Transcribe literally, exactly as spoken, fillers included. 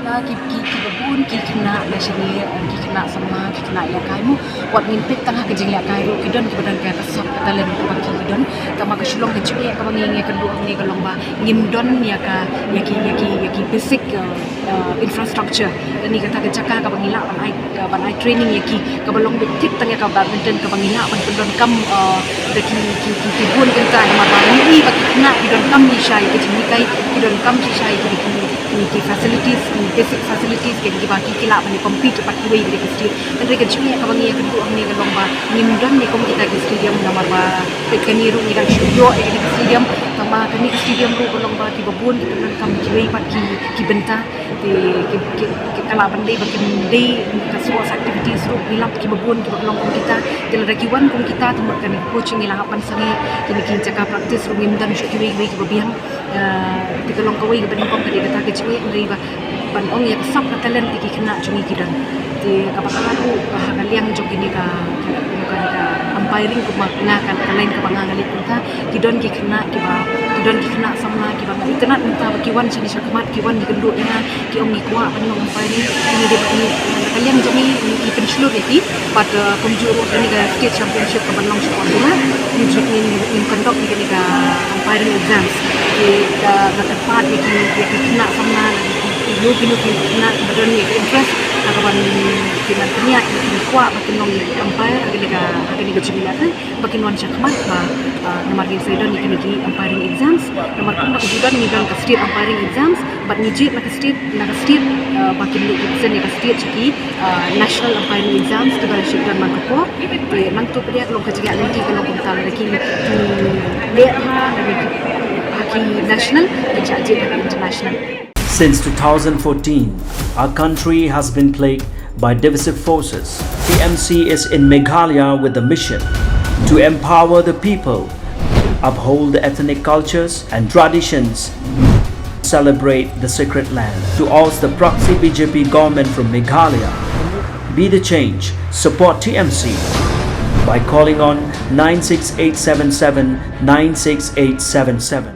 Ki ki ki babun ki khynnah na shane, ki khynnah samla, ki khynnah ïalehkai mo. Wat ngin peit tang ha ka jinglehkai ruh ki don kiba don ka sap ka talent kaba ki don. Tangba ka shu long ka jingeh kaba ngi ngi ka duh ngi ka long ba ngim don ïa ka ïa ki ïa ki ïa ki basic uh, uh, infrastructure. Kane kata ka jaka kaba ngi lah ban ai uh, ban ai training ïa ki kaba long bit thik tang ïa ka badminton kaba ngi lah ban pyndonkam uh, da ki ki ki ki bun kynta namar ba ngi i ba ki khynnah ki donkam shisha ïa ki jinghikai, ki donkam shisha ïa ki ki ki facilities, ki basic facilities ki ki ba ki ki lah ban compete pat kiwei ki state. Hynrei ka jingeh kaba ngi ïa ka duh hangne ka long ba ngim don ne kum kita ki stadium namar ba peit kane ruh ngi dang shu ïoh ïa kane ka stadium. Tangba kane ka stadium ruh ka long ba kiba bun ki pyndonkam kiwei pat ki ki bynta. Te ki ki ki ka lah ban dei ba kin dei ka sports activities ruh ngi lap kiba bun kiba long kum kita. Te lada ki wan kum kita te mut kane ka coaching ngi lah ban sangeh, kine ki jaka practice ruh ngim don shuh kiwei kiwei kiba biang. Ah, te ka long kawei kaba nyngkong ka dei kata ka jingeh, hynrei ba ban ong ïa ka sap ka talent te ki khynnah jong ngi ki don. Te kaba ar ruh ha ka liang jong kine ka ka ka umpiring kumba nga ka ka line kaba nga nga leit kumta, ki don ki khynnah kiba ki don ki khynnah samla kiba nga itynnad mynta ba ki wan shane shakhmat, ki wan ki kynduh ïa nga, ki ong ngi kwah ban long umpiring. Ngi dei ba ngi na ka liang jong ngi ngi ki pynshlur ïa ki bad uh, kumjuh ruh kane ka state championship kaban long sha Parbula, ngi ju ngi ngi conduct ïa kane ka umpiring exams. Ki ka nga kyrpad ïa ki ïa ki khynnah samla lane ki ki ïoh ki ïoh ki khynnah kiba don ïa ka interest ha kaban ki nang pynïaid ïa ki kwah ba kin long ïa ki umpire ha kane ka ha kane ka jingïalehkai ba kin wan shakhmat ba uh, namar ngi sa don ïa kine ki umpiring exams. Namar kumba ka ju don ngi don ka state umpiring exams bad ngi jied na ka state na ka state uh, ba kin leit represent ïa ka state sha ki uh, national umpiring exams kiba la shu don man ka por. Te nangta pat ka long ka jingïaid lynti ka long kumta lada ki ki leh ha lada ki ha ki national kin shah jied ha ki international. Since two thousand fourteen, our country has been plagued by divisive forces. T M C is in Meghalaya with the mission to empower the people, uphold the ethnic cultures and traditions, celebrate the sacred land. To oust the proxy B J P government from Meghalaya, be the change, support T M C by calling on nine six eight seven seven nine six eight seven seven.